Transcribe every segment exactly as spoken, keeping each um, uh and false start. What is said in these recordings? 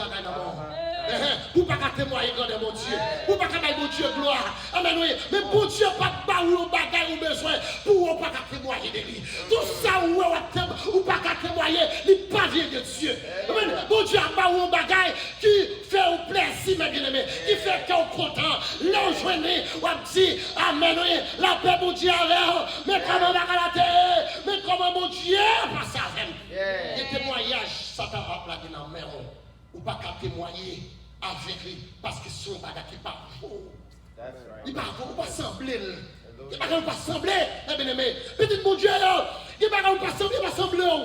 bagay nan men w. Ehe, pou w pa ka temwaye grandè Bondye, pou w pa ka bay Bondye glwa. Amèn, wi. Men Bondye p ap ba ou yon bagay ou bezwen pou ou pa ka temwaye de li. Tout sa ou wè w ap tem-, ou pa ka temwaye, li pa vyen de Dye. Amèn. Bondye ap ba ou yon bagay ki fè ou plèzi, mè byeneme, ki fè kè w kontan. Lè w jwenn li, w ap di, amèn, wi, lapè Bondye avè w. Men kòman bagay la te ye, men kòman Bondye pase avè m. Gen temwayaj Satan ap lage nan men w. Ou pa ka temwaye avèk li, paske se yon bagay ki pa vo. Li pa vo, ou pa sanble l. Gen bagay ou pa sanble, mè byeneme. Pitit Bondye yo, gen bagay ou pa sanble, yo pa sanble w.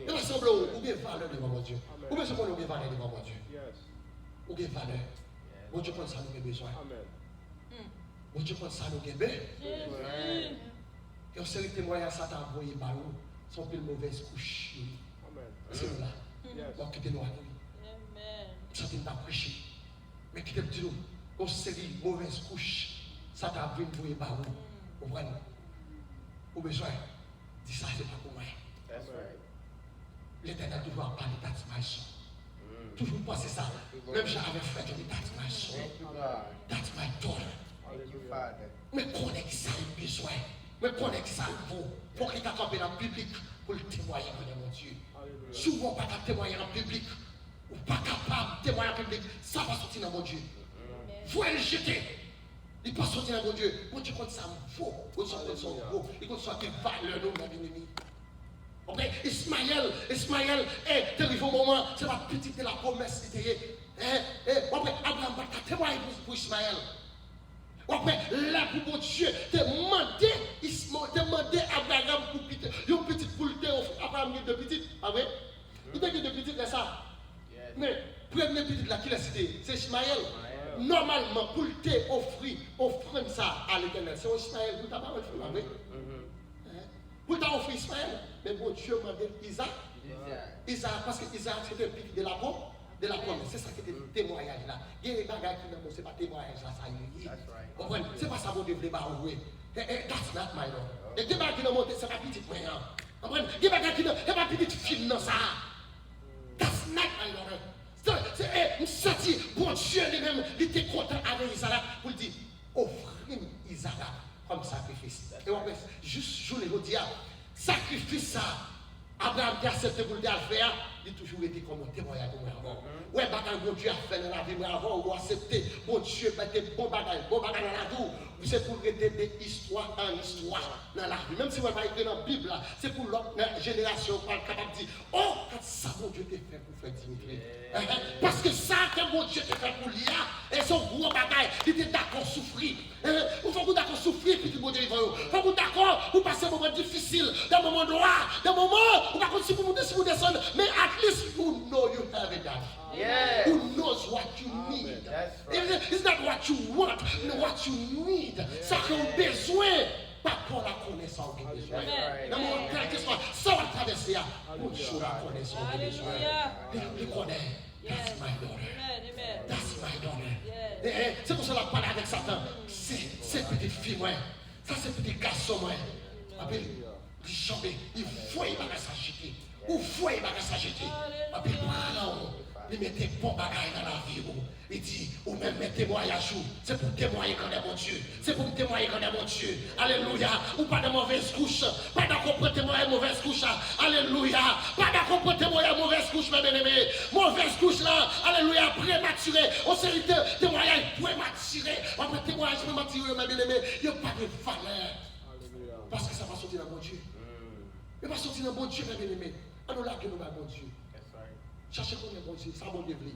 Yo pa sanble w. Ou gen valè devan Bondye. Ou bezwen konnen ou gen valè devan Bondye. Ou gen valè. Bondye konn sa nou gen bezwen. Bondye konn sa nou gen be-, bezwen. Gen yon seri temwayaj Satan ap voye ba nou, se yon pil movèz kouch yo ye. Èske nou la? W ap kite nou ale, wi. M santi m t ap preche. Men kite m di nou, gen yon seri movèz kouch Satan ap vin voye ba ou. Ou konprann? Ou bezwen di sa se pa pou mwen. Letènèl toujou ap pale, that's my son. Toujou panse sa. Menm jan avèk frè Johnny, that's my son. That's my daughter. Mwen konnen kisa li bezwen. Mwen konnen kisa l vo. Fòk li ka kanpe nan piblik pou l temwaye grandè Bondye. Si w wè w pa ka temwaye nan piblik, ou pa kapab temwaye nan piblik, sa pa soti nan Bondye. Voye l jete. Li pa soti nan Bondye. Bondye konn sa m vo. Bondye konn sa w vo. Li konn sa ki valè nou, mè byeneme. Ok, Ismayèl, Ismayèl, eh, te rive yon moman, se pa pitit de la promès li te ye. Eh, eh, w ap wè, Abraram pa t ka temwaye pou, pou Ismayèl. W ap wè, lè pou Bondye te mande Isma-, te mande Abraram pou pitit, yon pitit pou l te ofri. Abraram gen de pitit, pa vre? Li te gen de pitit lè sa. Men, premye pitit la, kilès li te ye? Se Ismayèl. Nòmalman, pou l te ofri ofrann sa a Letènèl, se yon Ismayèl pou l ta ba l, pa vre? Pou l ta ofri Ismayèl, men Bondye mande l Iza-, Izarak, paske Izarak se te pitit de la pro-, de la promès. Se sa ki te temwayaj la. Gen de bagay ki nan men w, se pa temwayaj la sa yo ye. Konprann? Se pa sa Bondye vle ba ou vre. Eh, eh, that's not my daughter. E gen bagay ki nan men w, se pa pitit mwen an. Konprann? Gen bagay ki nan, se pa pitit fi m nan sa. That's not my daughter. Se, se, eh, m santi Bondye li menm, li te kontan avè Izarak pou l di, ofri m Izarak kòm sakrifis. E w ap wè, jis jounen jodi a, sakrifis sa a, Abraram te aksepte pou l te al fè a, li toujou rete kòm yon temwayaj pou mwen avè w. Ou wè bagay Bondye ap fè nan lavi mwen avè w, ou aksepte, Bondye mete bon bagay, bon bagay nan lavi w, se pou l rete de istwa an istwa nan lavi. Menm si w wè l pa ekri nan Bib la, se pou lòt nan jenerasyon yo pral kapab di, o, gad sa Bondye te fè pou frè Dimitri. Paske sa ke Bondye te fè pou li a, e se yon gwo bagay, li te dakò soufri. Ou fòk ou dakò soufri, pitit Bondye vivan yo. Fòk ou dakò pou pase moman difisil, de moman nwa, de moman ou pa konn si pou moute, si pou desann, men at least you know you have a daddy. Who knows what you need. It's not what you want, what you need. Sa ke w bezwen. Papa w la konnen sa w gen bezwen. Nan moman kèlkeswa sa w ap travèse a, Bondye w la konnen sa w gen bezwen. Li, li konnen. That's my daughter. That's my daughter. Eh, eh, se konsa l ap pale avèk Satan. Se, se pitit fi mwen. Sa se pitit gason mwen. Anpil. Li janbe, li voye bagay sa jete. Ou voye bagay sa jete. Epi li pran ou, li mete bon bagay nan lavi ou. Li di, ou menm men temwayaj ou, se pou w temwaye grandè Bondye. Se pou m temwaye grandè Bondye. Alelouya. Ou pa nan movèz kouch. Pa dakò pran temwayaj movèz kouch la. Alelouya. Pa dakò pran temwayaj movèz kouch, mè byeneme. Movèz kouch la, alelouya, prematire. On seri de temwayaj prematire. W ap pran temwayaj prematire yo, mè byeneme, yo pa gen valè. Paske sa pa soti nan Bondye. Yo pa soti nan Bondye, mè byeneme. Ann nou lage nou bay Bondye. Chache konnen Bondye, sa Bondye vle.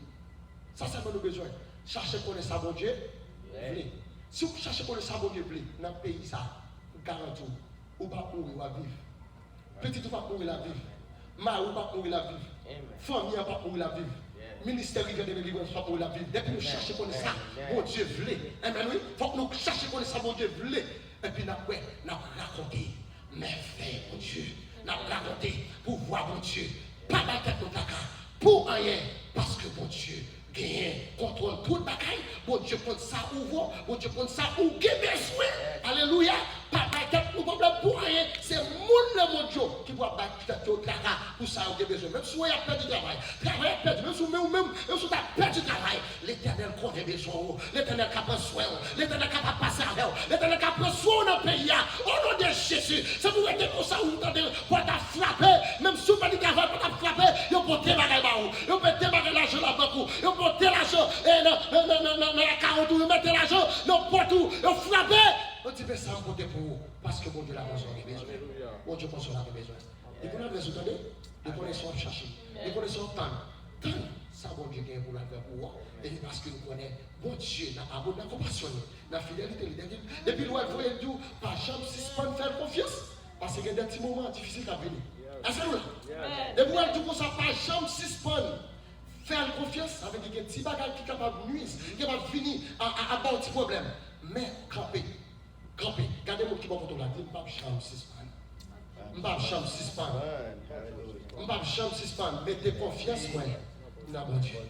Sa sèlman nou bezwen. Chache konnen sa Bondye vle. Si w chache konnen sa Bondye vle nan peyi sa, m garanti w, ou p ap mouri, w ap viv. Pitit ou p ap mouri, l ap viv. Mari w p ap mouri, l ap viv. Fanmi an p ap mouri, l ap viv. Ministè Rivyè de Delivrans p ap mouri, l ap viv. Depi nou chache konnen sa Bondye vle. Amèn, wi. Fòk nou chache konnen sa Bondye vle. Epi n ap wè, n ap rakonte mèvèy Bondye. N ap rakonte pouvwa Bondye. Pa bay tèt nou traka pou anyen, paske Bondye genyen kontwòl tout bagay. Bondye konn sa ou vo, Bondye konn sa ou gen bezwen. Alelouya. Pa bay tèt pwoblèm pou anyen, se moun lemonn yo ki pou ap bay tèt yo traka pou sa yo gen bezwen. Menm si w wè y ap pèdi travay, travay ap pèdi, menm si w, menm, menm, menm si w ta pèdi travay, Letènèl konnen bezwen w, Letènèl ka pran swen w, Letènèl kapab pase avè w, Letènèl ka pran swen w nan peyi a. O non de Jezi, se pou rete konsa ou tande pòt ap frape, menm si w pèdi travay, pòt ap frape, yo pote bagay ba ou, yo mete bagay lajan nan bank ou, yo pote lajan eh, nan, nan, nan, nan, nan, nan akawont ou, yo mete lajan nan pòt ou, yo frape. Yo di, men sa m pote pou ou, paske Bondye la konn sa w gen bezwen. Bondye konn sa w gen bezwen. Li konn adrès ou, tande. Li konnen sa w ap chache. Li konnen sa w ap tann. Tann sa Bondye gen pou l al fè pou ou a. E se paske nou konnen Bondye nan abondan konpasyon li, nan fidelite li, depi, depi lè l voye l di w, pa janm sispann fè l konfyans. Paske gen de ti moman difisil k ap vini. Èske nou la? Depi w wè l di w konsa, pa janm sispann fè l konfyans, sa vle di gen ti bagay ki kapab nwi, ki kapab vini a, a, a ba w ti pwoblèm. Men, kanpe. Kanpe. Gade moun ki bò kote w la, di l, m p ap janm sispann. M p ap janm sispann. M p ap janm sispann. Mete konfyans mwen nan Bondye.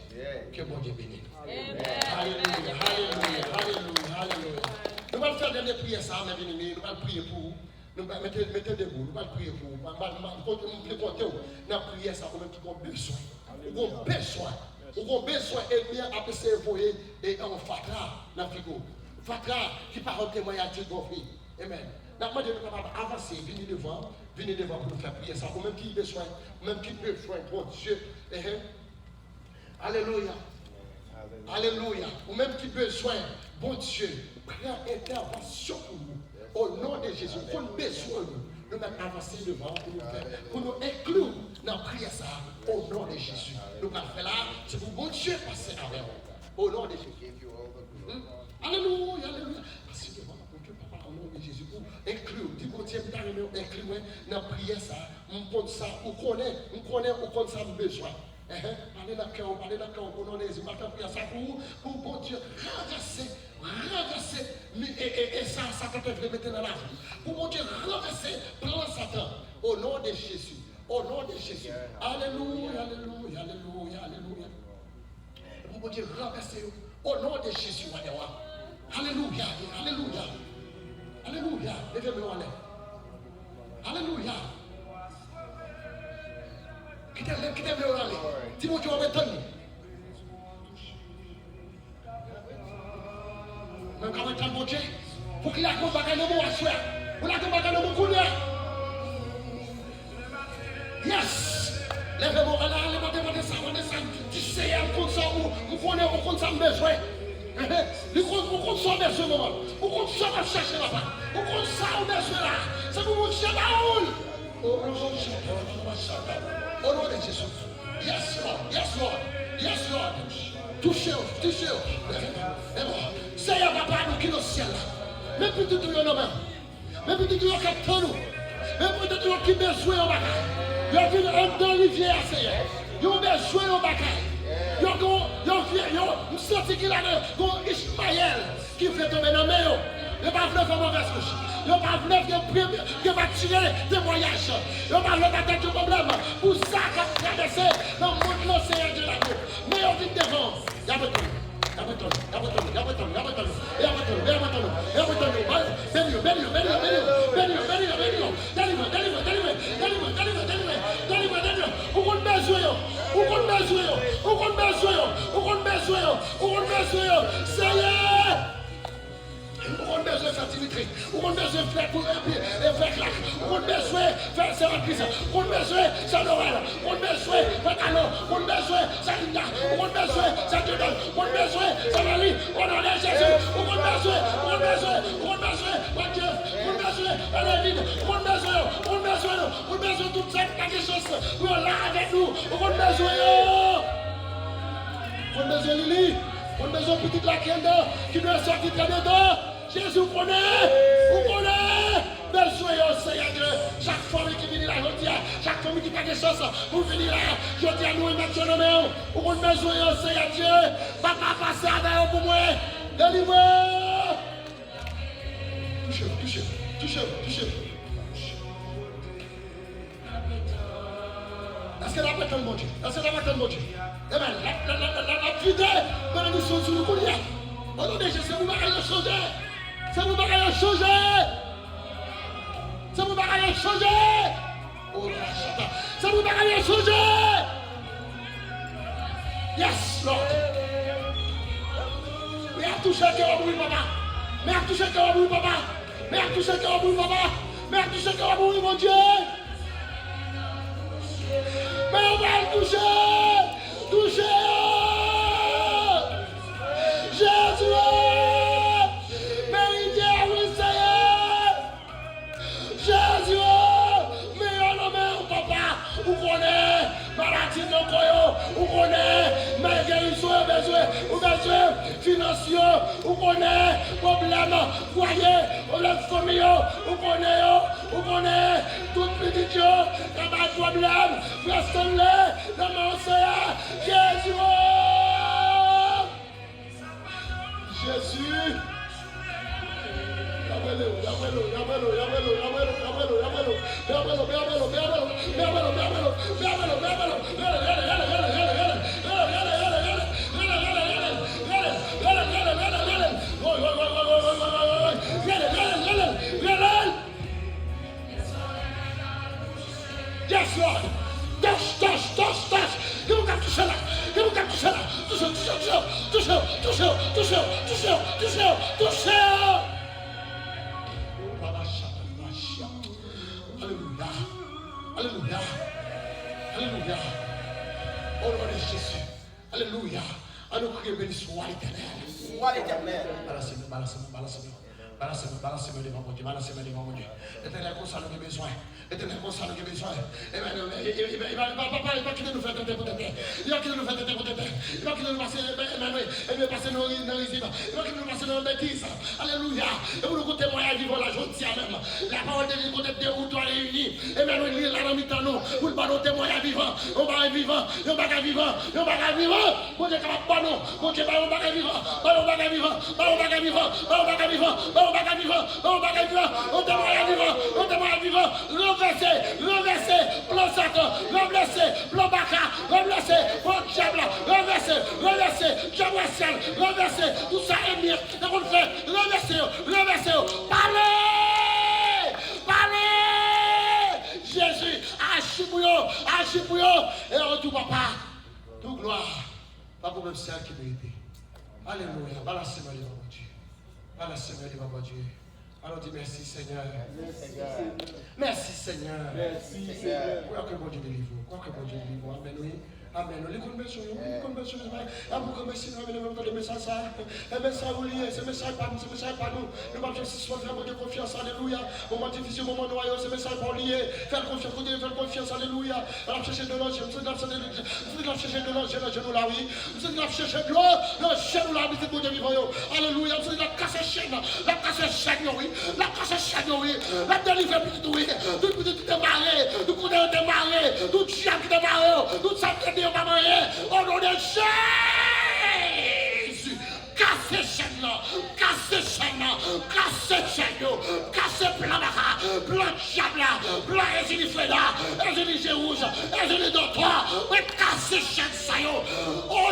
Ke Bondye beni nou. Alelouya, alelouya, alelouya, alelouya. Nou pral fè dènye priyè sa a, men vini, nou pral priye pou ou. Nou pral mete, mete debou, nou pral priye pou ou. M, m, m, m, m vle konte w nan priyè sa, ou menm ki gon bezwen. Ou gon bezwen. Ou gon bezwen, ènmi an ap eseye voye e, e, yon fatra nan figo w. Fatra ki pa yon temwayaj di gwo vi. Amen. N ap mande nou kapab avanse, vini devan, vini devan pou nou fè priyè sa. Ou menm ki bezwen, ou menm ki bezwen Bondye. Ehe. Alelouya. Alelouya. Ou menm ki bezwen Bondye pran entèvansyon pou ou. O non de Jezi, ou konn bezwen nou. Nou menm avanse devan pou nou fè, pou nou enkli w nan priyè sa a. O non de Jezi. Nou pral fè la, se pou Bondye pase avè w. O non de Jezi. Hmm? Alelouya, alelouya. Pase devan Bondye, papa, o non de Jezi, pou enkli w. Di Bondye, m ta renmen w enkli mwen nan priyè sa a. M konn sa, ou konnen, m konnen ou konn sa m bezwen. Ehe, pale nan kè w, pale nan kè w, o non de Jezi, m ap fè priyè sa pou ou, pou Bondye ranvèse, ranvèse, mi, e, e, e sa, Satan te vle mete nan lavi w. Pou Bondye ranvèse plan Satan, o non de Jezi, o non de Jezi. Alelouya, alelouya, alelouya, alelouya. Pou Bondye ranvèse yo, o non de Jezi, wa dè wa. Alelouya, alelouya, alelouya. Leve men w anlè. Alelouya. Kite, kite men w ale. Di Bondye w ap tann li. Mwen ka tann Bondye. Pou ki lage yon bagay nan men w aswè a. Pou lage yon bagay nan men w kounye a. Yes! Leve men w ale, ale, mande, mande sa, mande sa. Di Seyè, m konn sa ou, m konnen ou konn sa m bezwen. Ehe. Li konn, ou konn sa w bezwen, manman. Ou konn sa w ap chache, papa. Ou konn sa w bezwen la. Se pou Bondye ba ou l. O non de Jezi. Yes, Lord. Yes, Lord. Yes, Lord. Touche yo, touche yo. Seyè, papa nou ki nan syèl la. Men pitit ou yo nan men w. Men pitit ou yo k ap tann ou. Men pitit ou yo ki bezwen yon bagay. Yo vin anndan rivyè a, Seyè. Yo bezwen yon bagay. Yo gon, yo vye, yo, m santi ki ladan, gon Ichmayèl ki vle tonbe nan men yo. Yo pa vle fè movèz kouch. Yo pa vle gen premye, gen matire temwayaj. Yo pa vle pa tèt yo pwoblèm pou sa k ap travèse nan mond lan, Seyè Dye lame. Men yo vin devan w. Y ap tann, y ap tann, y ap tann, y ap tann, y ap tann, y ap tann, y ap tann, y ap tann, y ap tann. Beni yo, beni yo, beni yo, beni yo, beni yo, beni yo, beni yo. Delivre, delivre, delivre, delivre, delivre, delivre, delivre, delivre. Ou konn bezwen yo, ou konn bezwen yo, ou konn bezwen yo, ou konn bezwen yo, ou konn bezwen yo. Seyè! Ou konn bezwen fè Dimitri. Ou konn bezwen fè kou, epi, e fè Klak. Ou konn bezwen fè Sè Patrice. Ou konn bezwen Sè Norel. Ou konn bezwen fè Kalo. Ou konn bezwen Sè Linda. Ou konn bezwen Sè Dieudonne. Ou konn bezwen Sè Mali. O non de Jezi. Ou konn bezwen. Ou konn bezwen. Ou konn bezwen. Bondye. Ou konn bezwen Fè David. Ou konn bezwen yo. Ou konn bezwen yo. Ou konn bezwen tout sa ki pa gen chans pou yo la avèk nou. Ou konn bezwen yo. Ou konn bezwen Lili. Ou konn bezwen pitit la ki anndan, ki dwe sòti trè byento. Jezi, ou konnen, ou konnen bezwen yo, Seyè Dye. Chak fanmi ki vini la jodi a, chak fanmi ki pa gen chans pou vini la jodi a, nou remèt yo nan men w. Ou konn bezwen yo, Seyè Dye. Papa, pase avè yo pou mwen. Delivre yo. Touche, touche, touche, touche. Èske n ap tann Bondye? Èske n ap tann Bondye? Amen. L ap, l ap, l ap, l ap, l ap vide benediksyon sou nou kounye a. O non de Jezi, se pou bagay yo chanje. Se pou bagay yo chanje. Chanje! Oh, la chata. Sa nou pa ka chanje! Yes, Lord. Men ap touche kè w wi, papa. Men ap touche kè w wi, papa. Men ap touche kè w wi, papa. Men ap touche kè w wi, Bondye. Men yo pral touche. Touche yo. Jezi o. Men li te wi, Seyè. Jezi o, men yo nan men w, papa. Ou konnen maladi nan kò yo. Ou konnen malgerizon yo bezwen. Ou bezwen finans yo. Ou konnen pwoblèm fwaye, pwoblèm fanmi yo. Ou konnen yo. Ou konnen tout pitit yo ka bay pwoblèm. Frè Stanley, nan men w, Seyè. Jezi o. Jezi. Yes, Lord. Touch, touch, touch, touch. Gen moun k ap touche la. Gen moun k ap touche la. Touche, touche, touche. Alelouya. Alelouya. Alelouya. O non de Jezi. Alelouya. An nou kriye, beni swa Letènèl. Swa Letènèl. Balanse nou, balanse nou, balanse nou. Balanse nou, balanse nou devan Bondye, balanse nou devan Bondye. Letènèl, konsa nou gen bezwen. Letènèl, konsa nou gen bezwen. Epa, epa, epa, epa, papa, epa kite nou fè tenten pou tenten. Epa kite nou fè tenten pou tenten. Epa kite nou pase, epa, epa, epa, epa, pase nan ri-, nan rizib. Epa kite nou pase nan betiz. Alelouya. E pou nou konte temwayaj vivan la jodi a menm. Lapawòl de Dye di kote de ou twa reyini, Emanwèl, li la nan mitan nou, pou l ban nou temwayaj vivan, yon bagay vivan, yon bagay vivan, yon bagay vivan. Bondye kapab ban nou, Bondye ba yon bagay vivan, ba yon bagay vivan, ba yon bagay vivan, yon temwayaj vivan, yon temwayaj vivan, yon temwayaj vivan. Ranvèse, ranvèse plan Satan, ranvèse plan baka, ranvèse plan dyab la, ranvèse, ranvèse dyab rasyal, ranvèse tout sa ènmi an te konn fè, ranvèse yo, ranvèse yo. Pale! Pale! Jezi, aji pou yo, aji pou yo. E an retou, papa, tout glwa, pa pou menm sèl ki merite. Alelouya, balanse men devan Bondye. Balanse men devan Bondye. Alò di mèsi, Senyè. Mèsi, Senyè. Mèsi, Senyè. Kwè ke Bondye delivre w. Kwè ke Bondye delivre w. Amèn, wi. Amèn. Li konn bezwen w, wi. Li konn bezwen w. Amou, granmèsi nou, amèn, amèn, tande mesaj sa. E mesaj ou li ye, se mesaj pa nou, se mesaj pa nou. Nou p ap janm sispann fè Bondye konfyans. Alelouya. Moman difisil, moman nwa yo, se mesaj pa w li ye. Fè l konfyans, Bondye, fè l konfyans. Alelouya. L ap chèche dlo nan je, m santi l ap chèche, m santi l ap chèche dlo nan je, nan je nou la, wi. M santi l ap chèche dlo nan je nou la, pitit Bondye vivan yo. Alelouya. M santi l ap kase chèn, l ap kase chèn yo, wi. L ap kase chèn yo, wi. L ap delivre pitit ou, wi. Tout pitit ki te mare, tout kote yo te mare, tout dyab ki te mare yo, tout sa ki te di yo pa manyen. O non de Jezi, kase chèn nan, kase chèn nan, kase chèn yo, kase plan baka, plan dyab la, plan Ezili Freda, Ezili Je Wouj, Ezili Dòtò, mwen kase chèn sa yo. O